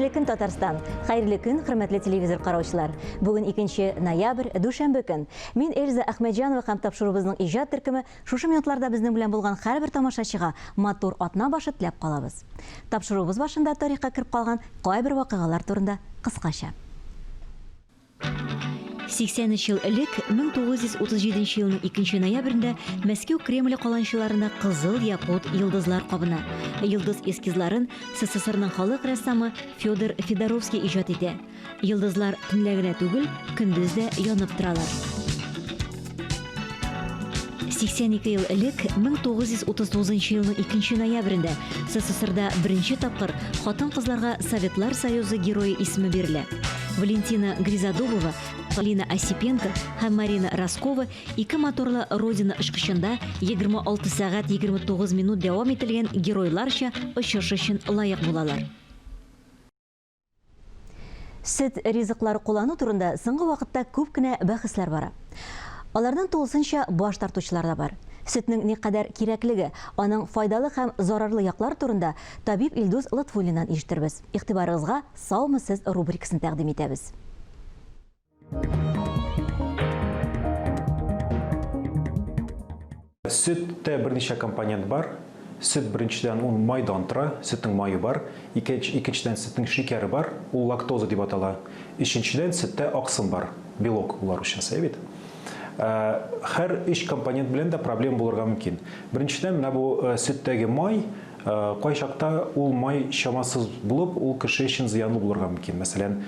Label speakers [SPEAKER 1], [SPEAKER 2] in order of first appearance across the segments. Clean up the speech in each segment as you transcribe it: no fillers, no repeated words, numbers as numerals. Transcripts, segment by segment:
[SPEAKER 1] Хәерле көн, Татарстан! Хәерле көн, хөрмәтле телевизор караучылар! Бүген 2 ноябрь, дүшәмбе көн. Мин Эльза Әхмәтҗанова һәм тапшыруыбызның иҗат төркеме шушы минутларда безнең белән булган һәрбер тамашачыга матур атна башы теләп калабыз. Тапшыруыбыз башында тарихка кереп калган кайбер вакыйгалар турында кыскача. 83 ел элек, 1937 елның 2 ноябрендә Мәскәү Кремле каланчаларында кызыл якут йолдызлар кабына. Йолдыз эскизларын СССРның халык рәссамы Федор Федоровский иҗат итә. Йолдызлар төнлә генә түгел, көндез дә янып торалар. 82 ел элек, 1939 елның 2 ноябрендә СССРда беренче тапкыр хатын-кызларга Советлар Союзы Герое исеме бирелә. Валентина Гризодубова, Полина Осипенко һәм Марина Роскова ике моторлы Родина очкычында 26 сәгать 29 минут дәвам ителгән геройларча очыш өчен лаек булалар. Сөт ризыклары куллану турында соңгы вакытта күп кенә бәхәсләр бара. Алардан тулысынча баш тартучылар да бар. Сөтнең никадәр кирәклеге, аның файдалы һәм зарарлы яклары турында табиб Илдус Лотфуллиннан ишетербез. Игътибарыгызга Саумы сез рубрикасын тәкъдим итәбез.
[SPEAKER 2] Сөттә берничә компонент бар. Сөт беренчедән ул майдан тора, сөтнең мае бар. Икенчедән сөтнең шикәре бар, ул лактоза дип атала. Өченчедән сөттә аксым бар, белок ул русчасы, әйе бит? Һәр өч компонент белән дә проблема булырга мөмкин. Беренчедән, менә бу сөттәге май, кайчакта ул май чамасыз булып, ул кеше өчен зыянлы булырга мөмкин. Мәсәлән,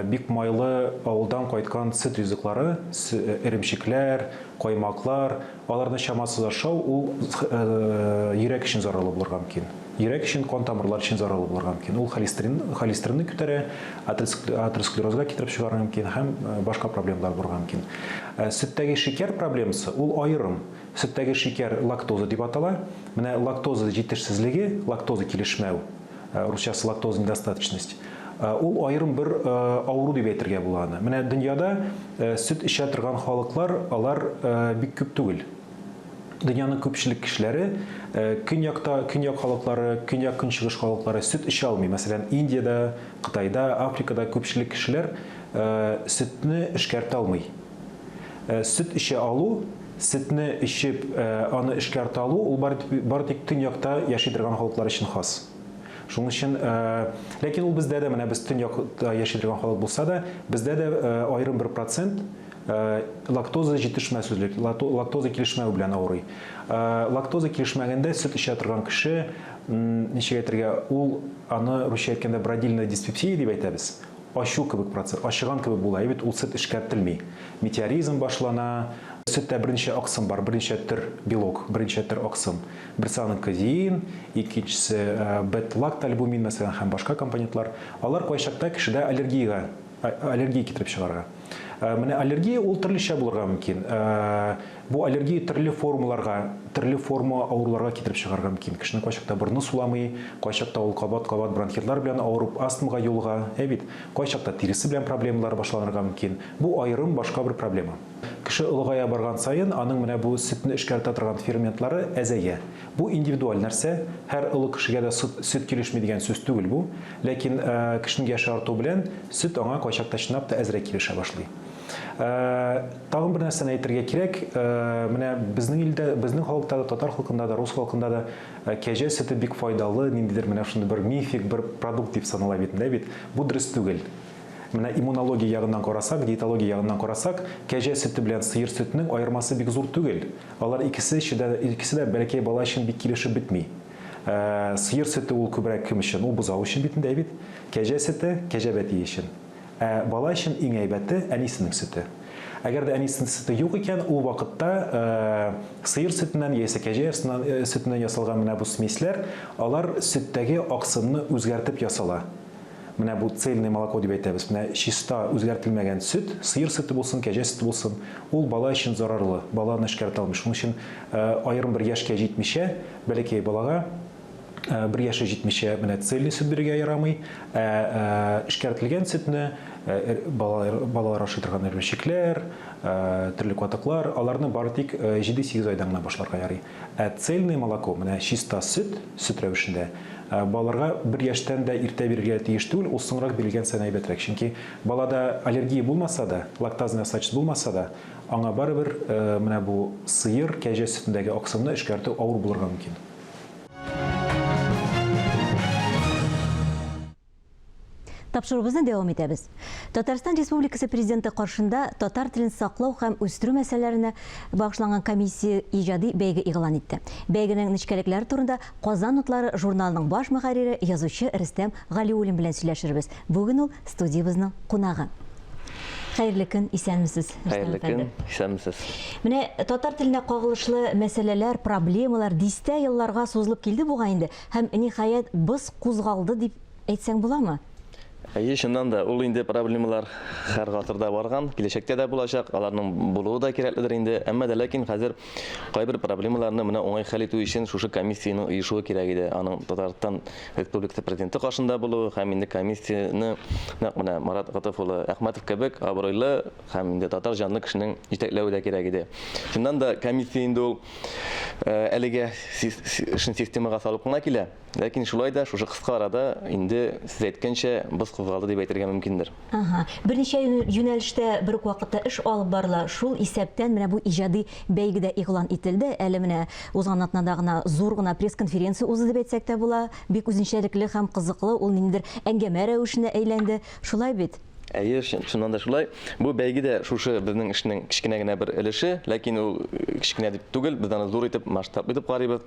[SPEAKER 2] Бик майлы авылдан кайткан сөт ризыклары, эремчекләр, каймаклар, аларны чамасыз ашау ул йөрәк өчен зарарлы булырга мөмкин. Йөрәк өчен, кан тамырлар өчен зарарлы булырга мөмкин. Ул холестерин, холестеринны күтәрә, атеросклерозга китереп чыгарырга мөмкин һәм башка проблемалар булырга мөмкин. Сөттәге шикәр проблемасы ул аерым. Сөттәге шикәр лактоза дип атала. Менә лактоза җитешсезлеге, лактоза килешмәү, русчасы лактоза недостаточность, ул аерым бер авыру дип әйтергә була аны. Менә дөньяда сөт эчә торган халыклар, алар бик күп түгел. Дөньяның күпчелек кешеләре, көньякта, көньяк халыклары, көньяк-көнчыгыш халыклары сөт эчә алмый. Мәсәлән, Индиядә, Кытайда, Африкада күпчелек кешеләр сөтне эшкәртә алмый. Сөт эчә алу, сөтне эчеп, аны эшкәртә алу, ул бары тик төньякта яши торган халыклар өчен хас. Шуның өчен, ләкин ул бездә дә, менә без төньякта яши торган халык булса да, бездә дә аерым бер процент лактоза җитешмәсезлек, лактоза килешмәү белән авырый. Лактоза килешмәгәндә сөт эчә торган кеше, ничек әйтергә, ул аны русча әйткәндә бродильная диспепсия дип әйтәбез. Ачу кебек процесс, ачыган кебек була, бит ул сөт эшкәртелми. Метеоризм башлана. Сөттә берничә аксым бар, берничә төр белок, берничә төр аксым. Берсе аның казеин, икенчесе бет-лактальбумин, мәсәлән, һәм башка компонентлар. Алар кайчакта кешедә аллергиягә, аллергия китереп чыгара. Менә аллергия ул төрлечә булырга мөмкин. Бу аллергия төрле формаларга, төрле форма авыруларга китереп чыгарырга мөмкин. Кешенең кайчакта борыны суламый, кайчакта ул кабат-кабат бронхитлар белән авырып, астмага юлыга, ә бит кайчакта тиресе белән проблемалар башланырга мөмкин. Бу аерым башка бер проблема. Кеше олыгая барган саен, аның менә бу сөтне эшкәртә торган ферментлары әзәя. Бу индивидуаль нәрсә, һәр олы кешегә дә сөт килешми дигән сүз түгел бу. Ләкин кешенең яше арту белән сөт аңа кайчакта чынлап та әзрәк килешә башлый. Тагын бер нәрсәне әйтергә кирәк, менә безнең илдә, безнең халыкта да, татар халкында да, рус халкында да кәҗә сөте бик файдалы, ниндидер менә шундый бер мифик бер продукт дип санала бит, дә бит. Бу дөрес түгел. Менә иммунология ягыннан карасак, диетология ягыннан карасак, кәҗә сөте белән сыер сөтенең аермасы бик зур түгел. Алар икесе дә, икесе дә бәләкәй бала өчен бик килешеп бетми. Сыер сөте ул күбрәк кем өчен? Ул бозау өчен бит инде, ә бит. Кәҗә сөте, кәҗә бәтие өчен. Ә бала өчен иң әйбәте, әнисенең сөте. Әгәр дә әнисенең сөте юк икән, ул вакытта сыер сөтеннән яисә кәҗә сөтеннән ясалган менә бу смесьләр, алар сөттәге аксымны үзгәртеп ясала. Менә бу цельное молоко дип әйтәбез. Менә чиста, үзгәртелмәгән сөт, сыер сөте булсын, кәҗә сөте булсын, ул бала өчен зарарлы, бала аны эшкәртә алмый. Шуның өчен аерым бер яшькә җитмичә, бәләкәй балага бер яше җитмичә менә цельный сөт бирергә ярамый, ә эшкәртелгән сөтне балалар, балалар ашый торган эремчекләр, төрле катыклар, аларны бары тик 7-8 айдан гына башларга ярый. Ә цельное молоко, менә чиста сөт, сөт рәвешендә, Балаларга бер яшьтән дә иртә бирергә тиеш түгел, ул соңрак бирелгән саен әйбәтрәк. Чөнки балада аллергия булмаса да, лактазный остатис булмаса да, аңа барыбер менә бу сыер, кәҗә сөтендәге аксымны эшкәртү авыр булырга мөмкин.
[SPEAKER 1] Тапшыруыбызны дәвам итәбез. Татарстан Республикасы Президенты каршында татар телен саклау һәм үстерү мәсьәләләренә багышланган комиссия иҗади бәйге игълан итте. Бәйгенең нечкәлекләре турында Казан утлары журналының баш мөхәррире, язучы Рөстәм Галиуллин белән сөйләшербез. Бүген ул студиябезнең кунагы. Хәерле көн, исәнмесез, Рөстәм
[SPEAKER 3] Хәерле көн,
[SPEAKER 1] әфәнде.
[SPEAKER 3] исәнмесез.
[SPEAKER 1] Менә татар теленә кагылышлы мәсьәләләр, проблемалар дистә елларга сузылып килде бугай инде һәм, ниһаять, боз кузгалды дип әйтсәң буламы?
[SPEAKER 3] Әйе, чыннан да, ул инде проблемалар һәр гасырда барган, киләчәктә дә булачак, аларның булуы да кирәкледер инде. Әмма дә ләкин хәзер кайбер проблемаларны менә уңай хәл итү өчен шушы комиссиянең оешуы кирәк иде. Аның Татарстан Республикасы Президенты каршында булуы һәм инде комиссияне нәкъ менә Марат Готыф улы Әхмәтов кебек абруйлы һәм инде татар җанлы кешенең җитәкләве дә кирәк иде. Чыннан да, комиссия инде ул әлегә эшен системага салып кына килә. Ләкин шулай да шушы кыска арада инде сез әйткәнчә боз кузгалды дип әйтергә мөмкиндер.
[SPEAKER 1] Ага. Берничә юнәлештә бер үк вакытта эш алып барыла. Шул исәптән менә бу иҗади бәйге дә игълан ителде. Әле менә узган атнада гына зур гына пресс-конференция узды дип әйтсәк тә була. Бик үзенчәлекле һәм кызыклы, ул ниндидер әңгәмә рәвешенә әйләнде. Шулай бит?
[SPEAKER 3] Әйе, чыннан да шулай. Бу бәйге дә шушы безнең эшнең кечкенә генә бер өлеше, ләкин ул кечкенә дип түгел, без аны зур итеп, масштаблы итеп карыйбыз.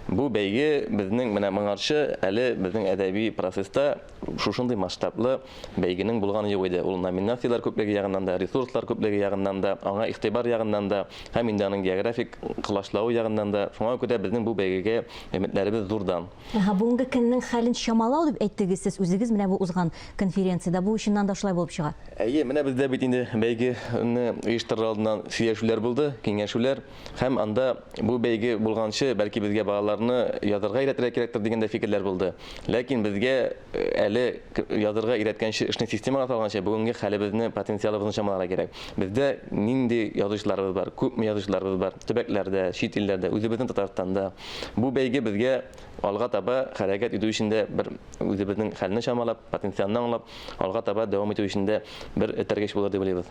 [SPEAKER 3] Бу бәйге безнең менә моңарчы әле безнең әдәби процесста шушындый масштаблы бәйгенең булганы юк иде. Ул номинацияләр күплеге ягыннан да, ресурслар күплеге ягыннан да, аңа игътибар ягыннан да һәм инде аның географик колачлавы ягыннан да. Шуңа күрә безнең бу бәйгегә өметләребез зурдан.
[SPEAKER 1] Әһә, бүгенге көннең хәлен чамалау дип әйттегез сез үзегез менә бу узган конференциядә. Бу чыннан да шулай булып чыга.
[SPEAKER 3] Әйе, менә бездә бит инде бәйгене оештырыр алдыннан сөйләшүләр булды, киңәшүләр. Һәм анда бу бәйге булганчы, бәлки безгә балаларны язарга өйрәтергә кирәктер дигән дә фикерләр булды. Ләкин безгә әле язарга өйрәткәнче, эшне системага салганчы, бүгенге хәлебезне, потенциалыбызны чамаларга кирәк. Бездә нинди язучыларыбыз бар, күпме язучыларыбыз бар, төбәкләрдә, чит илләрдә, үзебезнең Татарстанда. Бу бәйге безгә алга таба хәрәкәт итү өчен дә бер үзебезнең хәлне чамалап, потенциалны аңлап, алга таба дәвам итү өчен дә бер этәргеч булыр дип уйлыйбыз.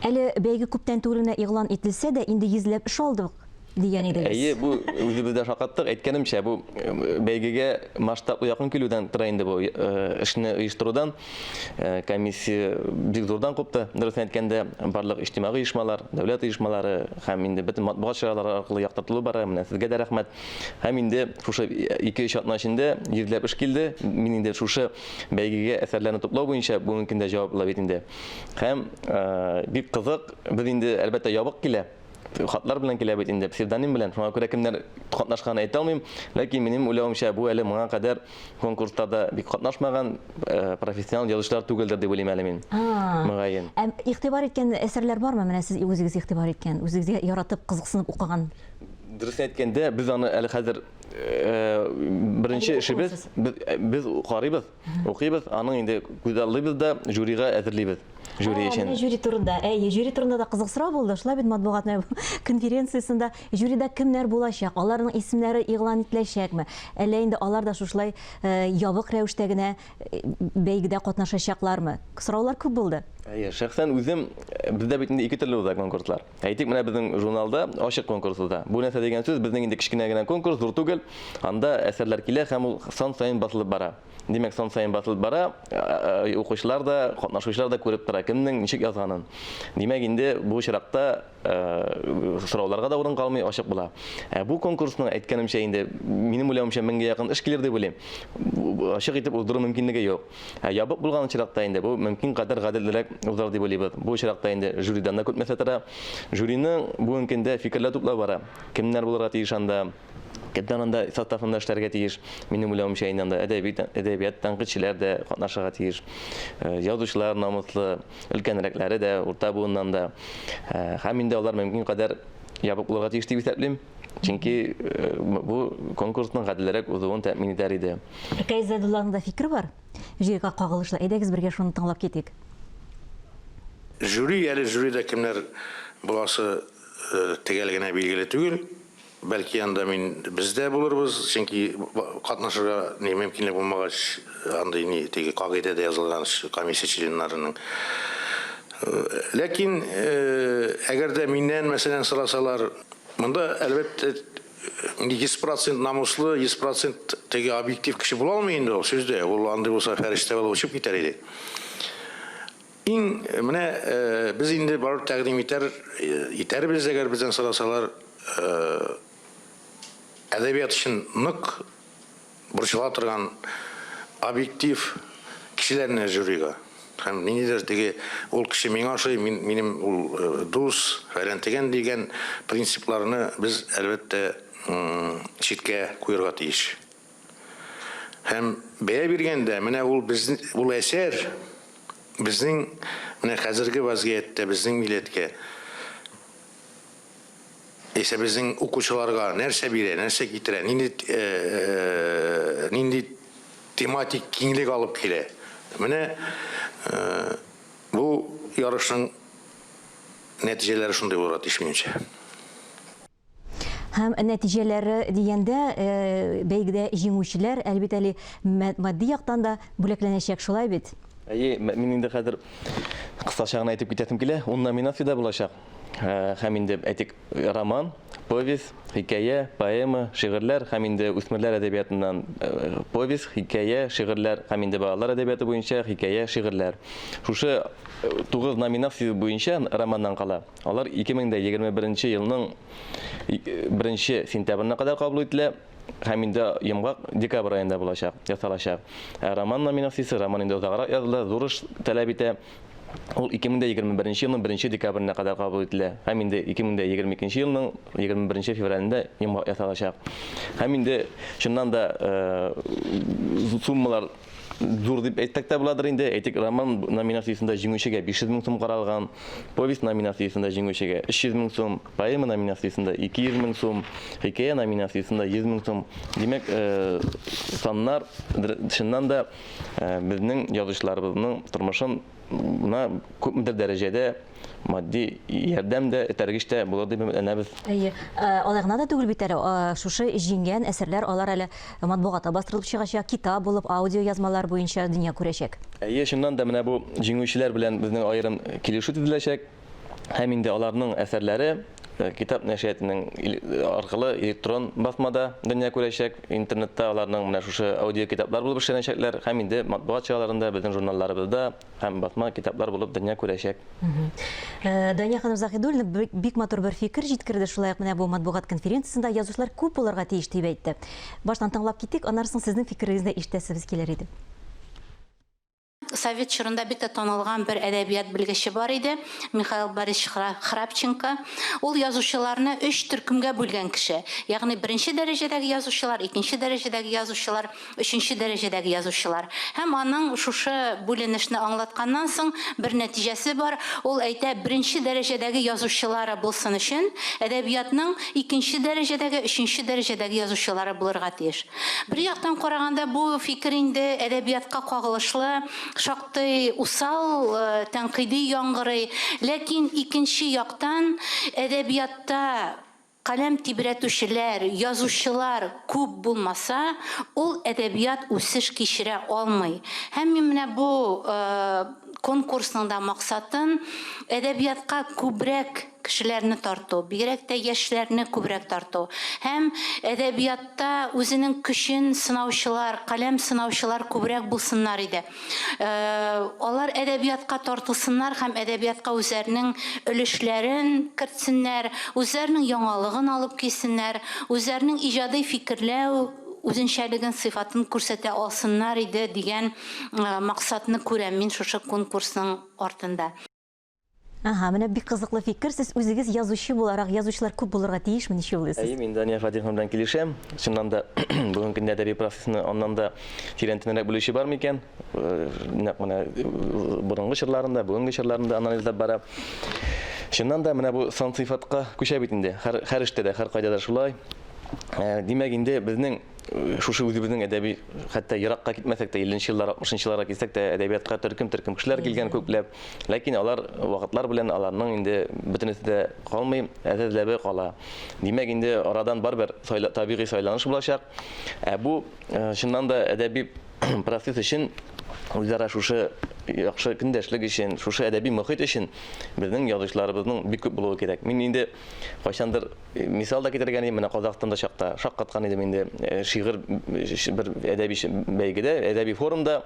[SPEAKER 1] Әле бәйге күптән түгел генә игълан ителсә дә, инде йөзләп эш алдык, дигән идегез.
[SPEAKER 3] Әйе, бу үзебез дә шаккаттык. Әйткәнемчә, бу бәйгегә масштаблы якын килүдән тора инде бу эшне оештырудан. Комиссия бик зурдан купты. Дөресен әйткәндә, барлык иҗтимагый оешмалар, дәүләт оешмалары һәм инде бөтен матбугат чаралары аркылы яктыртылу бара. Менә сезгә дә рәхмәт. Һәм инде шушы 2-3 атна эчендә йөзләп эш килде. Мин инде шушы бәйгегә әсәрләрне туплау буенча бүгенге көндә җаваплы бит инде. Һәм бик кызык, без инде, әлбәттә, ябык килә. Хатлар белән килә бит инде, псевдоним белән. Шуңа күрә кемнәр катнашканын әйтә алмыйм. Ләкин минем уйлавымча, бу әле моңа кадәр конкурсларда бик катнашмаган э, профессионал язучылар түгелдер дип уйлыйм әле мин. Мөгаен.
[SPEAKER 1] Ә игътибар иткән әсәрләр бармы? Менә сез үзегез игътибар иткән, үзегезгә яратып, кызыксынып укыган.
[SPEAKER 3] Дөресен әйткәндә, без аны әле хәзер э, беренче эшебез, без, без карыйбыз, укыйбыз, аның инде күзаллыйбыз да, жюрига әзерлибез. Жюри өчен.
[SPEAKER 1] Менә жюри турында. Әйе, жюри турында да кызык сорау булды. Шулай бит матбугат конференциясендә жюрида кемнәр булачак, аларның исемнәре игълан ителәчәкме? Әллә инде алар да шушылай э, ябык рәвештә генә э, бәйгедә катнашачаклармы? Сораулар күп булды.
[SPEAKER 3] Әйе, шәхсән үзем э, бездә бит инде ике төрле уза конкурслар. Әйтик, менә безнең журналда ачык конкурс уза. Бу нәрсә дигән сүз, безнең инде кечкенә генә конкурс, зур түгел. Анда әсәрләр килә һәм ул сан саен басылып бара. Димәк, сан саен басылып бара, укучылар да, катнашучылар да күреп тора, кемнең ничек язганын. Димәк, инде бу очракта сорауларга да урын калмый, ачык була. Ә бу конкурсның, әйткәнемчә инде, минем уйлавымча, меңгә якын эш килер дип уйлыйм. Ачык итеп уздыру мөмкинлеге юк. Ә ябык булган очракта инде бу мөмкин кадәр гаделрәк узар дип уйлыйбыз. Бу очракта инде жюридан да күп нәрсә тора. Жюриның бүгенге көндә фикерләр туплау бара. Кемнәр булырга тиеш анда? Кемнәр анда составында эшләргә тиеш? Минем уйлавымча, инде анда әдәби, әдәбият тәнкыйтьчеләр дә катнашырга тиеш. Э, язучылар намуслы, өлкәнрәкләре дә, урта буыннан да. Э, һәм инде алар мөмкин кадәр ябык булырга тиеш дип исәплим. Чөнки э, бу конкурсның гаделрәк узуын тәэмин итәр иде.
[SPEAKER 1] Ркаил Зәйдулланың да фикере бар. Жюрига кагылышлы. Әйдәгез бергә шуны тыңлап китик.
[SPEAKER 4] Жюри, әле жюрида кемнәр буласы төгәл генә билгеле түгел. Бәлки анда мин без дә булырбыз, чөнки катнашырга ни мөмкинлек булмагач, андый ни теге кагыйдәдә язылган комиссия членнарының. Ләкин әгәр дә миннән, мәсәлән, сорасалар, монда, әлбәттә, 100 процент намуслы, 100 процент теге объектив кеше була алмый инде ул, сүз дә. Ул андый булса фәрештә булып очып китәр иде. Иң менә без инде барып тәкъдим итәр итәрбез, әгәр бездән сорасалар, әдәбият өчен нык борчыла торган объектив кешеләрне жюрига. Һәм ниндидер теге ул кеше миңа ошый, мин минем ул дус, фәлән тегән дигән принципларны без, әлбәттә, читкә куерга тиеш. Һәм бәя биргәндә, менә ул без, ул әсәр безнең менә хәзерге вазгыятьтә безнең милләткә, яисә безнең укучыларга нәрсә бирә, нәрсә китерә, нинди нинди тематик киңлек алып килә. Менә бу ярышның нәтиҗәләре шундый булырга тиеш, минемчә.
[SPEAKER 1] Һәм нәтиҗәләре дигәндә, бәйгедә җиңүчеләр, әлбит әле, матди яктан да бүләкләнәчәк, шулай бит?
[SPEAKER 3] Әйе, мин инде хәзер кыскача гына әйтеп китәсем килә. Ун номинация дә булачак. Һәм инде, әйтик, роман, повесть, хикәя, поэма, шигырьләр һәм инде үсмерләр әдәбиятыннан повесть, хикәя, шигырьләр һәм инде балалар әдәбияты буенча хикәя, шигырьләр. Шушы 9 номинация буенча романнан кала. Алар 2021 нче елның 1 сентябренә кадәр кабул ителә һәм инде йомгак декабрь аенда булачак, ясалачак. Ә роман номинациясе, роман инде озаграк языла, зур эш таләп итә. Ул 2021 елның 1 декабренә кадәр кабул ителә һәм инде 2022 елның 21 февралендә йомгак ясалачак. Һәм инде чыннан да суммалар Зур дип әйтсәк тә буладыр инде. Әйтик, роман номинациясендә җиңүчегә 500 мең сум каралган, повесть номинациясендә җиңүчегә 300 мең сум, поэма номинациясендә 200 мең сум, хикәя номинациясендә 100 мең сум. Димәк, э, саннар чыннан да э, безнең язучыларыбызның тормышын на күпмедер дәрәҗәдә матди ярдәм дә, этәргеч тә булыр дип өметләнәбез.
[SPEAKER 1] Әйе, алай гына да түгел бит әле, шушы җиңгән әсәрләр алар әле матбугатта бастырылып чыгачак, китап булып, аудиоязмалар буенча дөнья күрәчәк.
[SPEAKER 3] Әйе, чыннан да менә бу җиңүчеләр белән безнең аерым килешү төзеләчәк һәм инде аларның әсәрләре китап нәшриятының аркылы электрон басмада дөнья күрәчәк, интернетта аларның менә шушы аудиокитаплар булып эшләнәчәкләр һәм инде матбугат чараларында, безнең журналларыбызда һәм басма китаплар булып дөнья күрәчәк.
[SPEAKER 1] Дания ханым Заһидуллина бик матур бер фикер җиткерде, шулай ук менә бу матбугат конференциясендә язучылар күп булырга тиеш дип әйтте. Баштан тыңлап китик, аннары соң сезнең фикерегезне ишетәсебез килер иде.
[SPEAKER 5] Совет чорында бик тә танылган бер әдәбият белгече бар иде, Михаил Борисович Храпченко. Ул язучыларны өч төркемгә бүлгән кеше. Ягъни беренче дәрәҗәдәге язучылар, икенче дәрәҗәдәге язучылар, өченче дәрәҗәдәге язучылар. Һәм аның шушы бүленешне аңлатканнан соң бер нәтиҗәсе бар, ул әйтә, беренче дәрәҗәдәге язучылары булсын өчен, әдәбиятның икенче дәрәҗәдәге, өченче дәрәҗәдәге язучылары булырга тиеш. Бер яктан караганда, бу фикер инде әдәбиятка кагылышлы, шактый усал, тәнкыйди яңгырый. Ләкин икенче яктан, әдәбиятта каләм тибрәтүчеләр, язучылар күп булмаса, ул әдәбият үсеш кичерә алмый. Һәм мин менә бу конкурсның да максатын әдәбиятка күбрәк кешеләрне тарту, бигрәк тә яшьләрне күбрәк тарту һәм әдәбиятта үзенең көчен сынаучылар, каләм сынаучылар күбрәк булсыннар иде. Алар әдәбиятка тартылсыннар һәм әдәбиятка үзләренең өлешләрен кертсеннәр, үзләренең яңалыгын алып килсеннәр, үзләренең иҗади фикерләү үзенчәлеген, сыйфатын күрсәтә алсыннар иде дигән максатны күрәм мин шушы конкурсның артында.
[SPEAKER 1] Ага, менә бик кызыклы фикер. Сез үзегез язучы буларак, язучылар күп булырга тиешме, ничек уйлыйсыз?
[SPEAKER 3] Әйе, мин Дания Фатиховна белән килешәм. Чыннан да, бүгенге көндә әдәби процессны аннан да тирәнтенрәк белүче бар микән? Нәкъ менә борынгы чорларында, бүгенге чорларында анализлап бара. Чыннан да, менә бу сан сыйфатка күчә бит инде. Һәр, һәр эштә дә, һәр кайда да шулай. Димәк, инде безнең. шушы үзебезнең әдәби, хәтта еракка китмәсәк тә, 50 нче еллар, 60 нчы елларга китсәк тә, әдәбиятка төркем-төркем кешеләр килгән күпләп. Ләкин алар вакытлар белән аларның инде бөтенесе дә калмый, әз-әзләбе кала. Димәк, инде арадан барыбер сайла, табигый сайланыш булачак. Ә бу, чыннан да, әдәби процесс өчен үзара шушы яхшы көндәшлек өчен, шушы әдәби мохит өчен безнең язучыларыбызның бик күп булуы кирәк. Мин инде кайчандыр мисал да китергән идем, менә Казахстанда чакта шаккаткан идем инде шигырь бер әдәби бәйгедә, әдәби форумда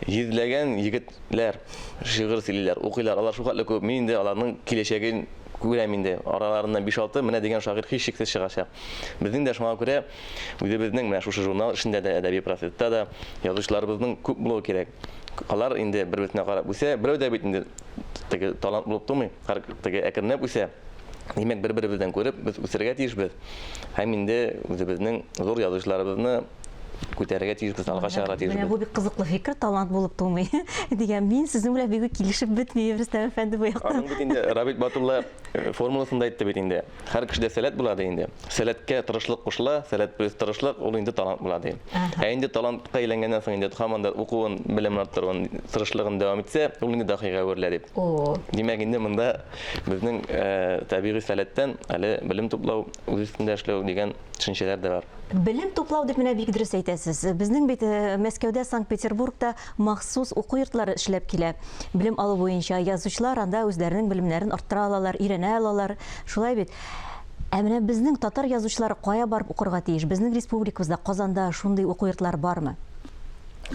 [SPEAKER 3] йөзләгән егетләр шигырь сөйлиләр, укыйлар. Алар шулхәтле күп. Мин инде аларның киләчәген күрәм инде. Араларыннан 5-6 менә дигән шагыйрь һичшиксез чыгачак. Безнең дә шуңа күрә үзебезнең менә шушы журнал эшендә дә, әдәби процесста да язучыларыбызның күп булуы кирәк. Алар инде бер-берсенә карап үсә. Берәү дә бит инде теге талант булып тумый. Һәр теге әкренләп үсә. Димәк, бер-беребездән күреп, без үсәргә тиешбез. Һәм инде үзебезнең зур язучыларыбызны күтәрергә тиешбез, алга чыгарга тиешбез.
[SPEAKER 1] Менә бу бик кызыклы фикер, талант булып тумый дигән. Мин сезнең белән бик үк килешеп бетмим, Рөстәм әфәнде, бу яктан.
[SPEAKER 3] Аның бит инде Рабит Батулла формуласын да әйтте бит инде. Һәр кешедә сәләт була ди инде. Сәләткә тырышлык кушыла, сәләт плюс тырышлык, ул инде талант була ди. Ә инде талантка әйләнгәннән соң инде һаман да укуын, белемен арттыруын, тырышлыгын дәвам итсә, ул инде даһига әверелә дип. Димәк, инде монда безнең табигый сәләттән әле белем туплау, үз өстендә эшләү дигән төшенчәләр дә бар.
[SPEAKER 1] Белем туплау дип менә бик дөрес әйтәсез. Безнең бит Мәскәүдә, Санкт-Петербургта махсус уку йортлары эшләп килә. Белем алу буенча язучылар анда үзләренең белемнәрен арттыра алалар, өйрәнә алалар. Шулай бит? Ә менә безнең татар язучылары кая барып укырга тиеш? Безнең республикабызда, Казанда шундый уку йортлары бармы?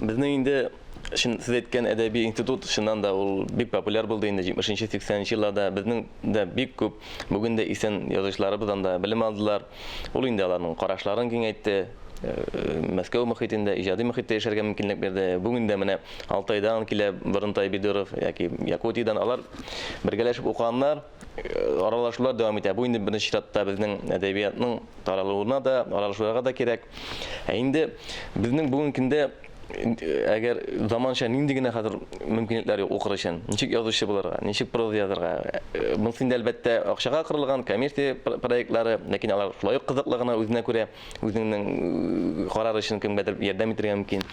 [SPEAKER 3] Безнең инде чын сез әйткән әдәби институт чыннан да ул бик популяр булды инде 70 нче, 80 нче елларда. Безнең дә бик күп бүген дә исән язучыларыбыз анда белем алдылар. Ул инде аларның карашларын киңәйтте, Мәскәү мохитендә, иҗади мохиттә яшәргә мөмкинлек бирде. Бүген дә менә Алтайдан килә Борынтай Бидуров яки Якутиядән алар бергәләшеп укыганнар, аралашулар дәвам итә. Бу инде беренче чиратта безнең әдәбиятның таралуына да, аралашуларга да кирәк. Ә инде безнең бүгенге көндә әгәр заманча нинди генә хәзер мөмкинлекләр юк укыр өчен, ничек язучы булырга, ничек проза язарга. Монысы инде әлбәттә акчага корылган коммерция проектлары, ләкин алар шулай ук кызыклы гына үзенә күрә, үзеңнең карар өчен кемгәдер ярдәм итәргә мөмкин.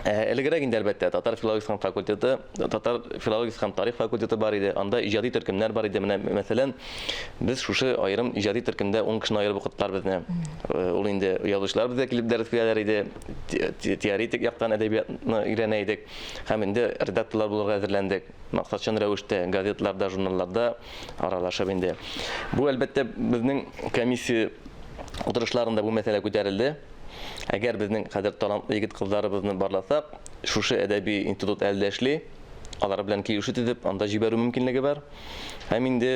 [SPEAKER 3] Элегрәк инде әлбәттә татар филологиясе һәм факультеты, татар филологиясе һәм тарих факультеты бар иде, анда иҗади төркемнәр бар иде. Менә мәсәлән, Без шушы аерым иҗади төркемдә ун кешене аерып укыттылар безне. Ул инде язучылар безгә килеп дәрес бирәләр иде, теоретик яктан әдәбиятны өйрәнә идек. Һәм инде редакторлар булырга әзерләндек. Максатчан рәвештә газетларда, журналларда аралашып инде. Бу, әлбәттә, безнең комиссия утырышларында бу мәсьәлә күтәрелде. Әгәр безнең хәзер талантлы егет-кызларыбызны барласак, шушы әдәби институт әле дә эшли. Алар белән килешү төзеп, анда җибәрү мөмкинлеге бар. Һәм инде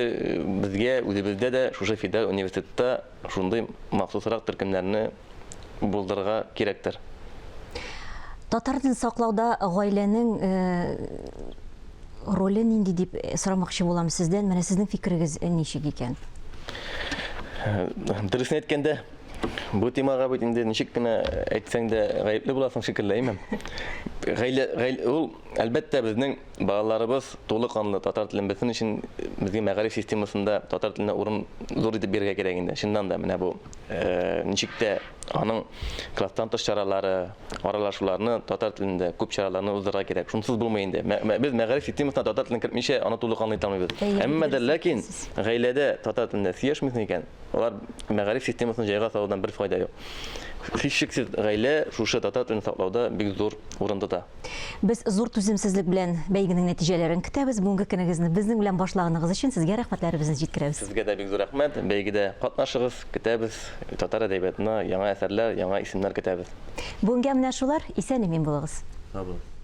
[SPEAKER 3] безгә үзебездә дә шушы федераль университетта шундый махсусрак төркемнәрне булдырырга кирәктер.
[SPEAKER 1] Татар телен саклауда гаиләнең роле нинди дип сорамакчы булам сездән. Менә сезнең фикерегез ничек икән?
[SPEAKER 3] Дөресен әйткәндә, бу темага бит инде ничек кенә әйтсәң дә гаепле буласың шикелле, әйме? Гаилә, гаилә ул, әлбәттә, безнең Балаларыбыз тулы канлы татар телен белсен өчен безгә мәгариф системасында татар теленә урын зур итеп бирергә кирәк инде. Чыннан да менә бу ничек тә аның класстан тыш чаралары, аралашуларны татар телендә күп чараларны уздырырга кирәк. Шунсыз булмый инде. Без мәгариф системасына татар телен кертмичә аны тулы канлы итә алмыйбыз. Әмма дә ләкин гаиләдә татар телендә сөйләшмисең икән, алар мәгариф системасын җайга салудан бер файда юк. Һичшиксез гаилә шушы татар телен саклауда бик зур урын тота.
[SPEAKER 1] Без зур түземсезлек белән бәйгенең нәтиҗәләрен көтәбез. Бүгенге көнегезне безнең белән башлаганыгыз өчен сезгә рәхмәтләребезне җиткерәбез.
[SPEAKER 3] Сезгә дә бик зур рәхмәт. Бәйгедә катнашыгыз, көтәбез. Татар әдәбиятына яңа әсәрләр, яңа исемнәр көтәбез.
[SPEAKER 1] Бүгенгә менә шулар. Исән-имин булыгыз.
[SPEAKER 3] Сау булыгыз.